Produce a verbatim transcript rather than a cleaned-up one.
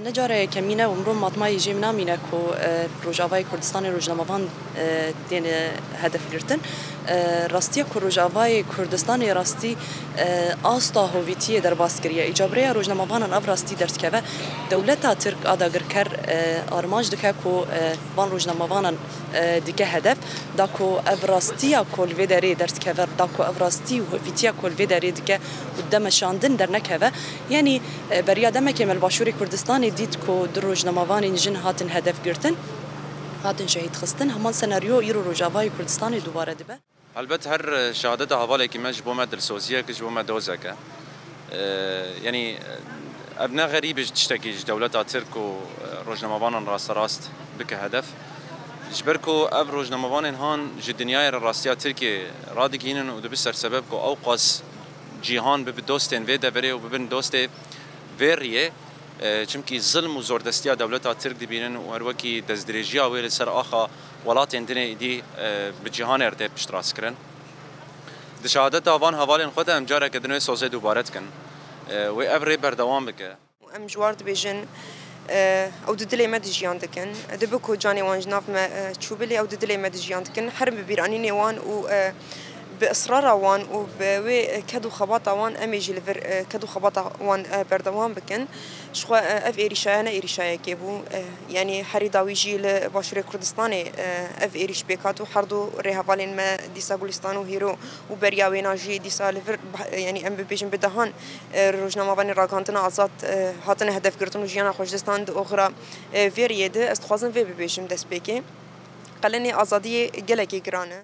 Ne cara yekemîn e û mirov matmayê jê namîne ku, e, Rojavayê Kurdistanê rojnamevan, e, têne hedef girtin. E, rastiya ku Rojavayê Kurdistanê rastî, e, asta hovîtiyê derbas kiriye. Îca bi rêya rojnamevanan ev rastî derdikeve. Dewleta Tirk a dagirker, e, armanc dike ku, e, van rojnamevanan, e, dike hedef, da ku ev rastiya ku li vê derê derdikeve, da ku ev rastî û hovîtiya ku li vê derê dike û dide meşandin dernekeve. Yanî, e, beriya demekê me li Başûrê Kurdistanê dît ku du rojnamevanên jin hatin hedef girtin, hatin şehîd xistin. Heman senaryo îro Rojavayê Kurdistanê dubare dibe. Helbet her, e, şehadeta hevalekî me ji bo me dilsoziyek e, ji bo me dozek e. E, yanî, e, ev ne xerîb e ji tiştekî ji dewleta Tirk û, e, rojnamevanan rasterast bike hedef. Ji ber ku ev rojnamevanên han ji dinyayê re rastiya Tirkiyê radigihînin û dibe sersebeb ku ewqas cîhan bibe dostên vê deverê û bibin dostê vê riyê. E, çimkî zilm û zordestiya dewleta Tirk dibînin û her wekî destdirêjiya wê li ser axa welatên dinê êdî, e, bi cîhanê re tê piştrast kirin. Di şehadeta van hevalên xwe de em careke din wê sozê dubare dikin. E, wê ev rê berdewam bike. Em ji war dibêjin, e, ew di dilê me de jiyan dikin. Dibe ku canê wan ji nav me, e, çû bilê, ew di dilê me de jiyan dikin. Herin bi bîranînê wan û, e, bi israra wan û bi wê ked û xebata wan em ê jî li vir, e, ked û xebata wan, e, berdewam bikin. Jixwe, e, ev êrîşaya ne êrîşayekê bû. E, yanî herî dawî jî li Başûrê Kurdistanê, e, ev êrîş pêk hat û her du rêhevalên me dîsa Gulistan û Hîro û beriya wêna jî dîsa li vir, yanî em bibêjin bi dehan, e, rojnamevanên ragihandina azad, e, hatine hedefgirtin û jiyana xwe ji dest dan di oxira, e, vê riyê de. Ez dixwazim vê bibêjim destpêkê. Qelenê azadiyê gelekî giran e.